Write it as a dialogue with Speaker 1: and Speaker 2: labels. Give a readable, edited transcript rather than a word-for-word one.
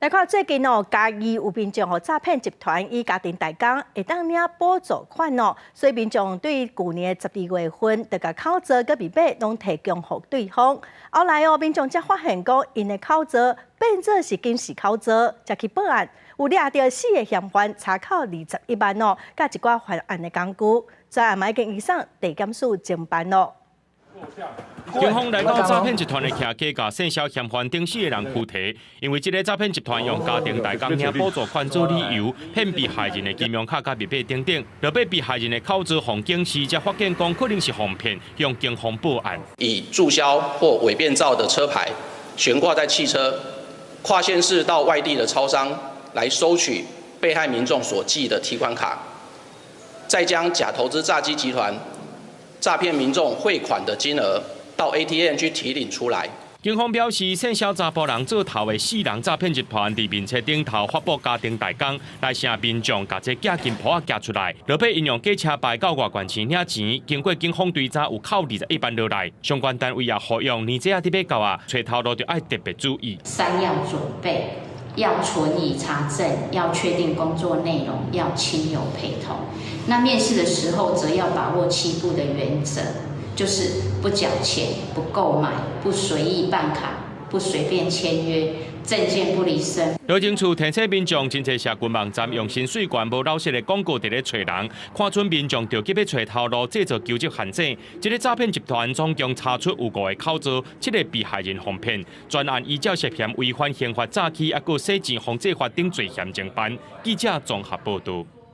Speaker 1: 來看最近哦，嘉義有民眾予詐騙集團以家庭代工會當領補助款哦，所以民眾對舊年的12月份就共口座佮密碼攏提供予對方。後來哦，民眾才發現講，𪜶的口座變做是臨時口座，才去報案，有掠著四个嫌犯，查扣21萬哦，佮一寡犯案的工具，專案嘛已經移送地檢署偵辦咯。
Speaker 2: 警方來到詐騙集團的徛家，共線銷嫌犯等四个人拘提，因為這个詐騙集團用家庭代工領補助款做理由，騙被害人的金融卡佮密碼等等，落尾被害人的口座予警視，才發現講可能是予騙，向警方報案。
Speaker 3: 以註銷或偽變造的車牌懸掛在汽車，跨縣市到外地的超商來收取被害民眾所寄的提款卡，再將假投資詐欺集團詐騙民眾匯款的金額到 ATM 去提領出來。
Speaker 2: 警方表示，線銷查埔人做頭的四人詐騙集團，佇面冊頂頭發布家庭代工，來請民眾共這假金鋪仔寄出來，落尾𪜶用假車牌到外縣市領錢，經過警方追查，有扣21萬落來。相關單位也呼籲年節仔佇欲到啊，揣頭路就愛特別注意。
Speaker 4: 三要準備，要存疑查證，要確定工作內容，要親友陪同。那面試的時候，則要把握七不的原則，就是不繳錢、不購買、不隨意辦卡、不隨便簽約、證件不離身。
Speaker 2: 路政處提醒民眾，真濟社群網站用薪水懸無老實的廣告佇咧揣人，看準民眾著急欲揣頭路，製造求職陷阱。這个詐騙集團總共查出有五個口座，七个被害人予騙。專案依照涉嫌違反刑法詐欺，抑閣洗錢防制法等罪嫌偵辦。記者綜合報導。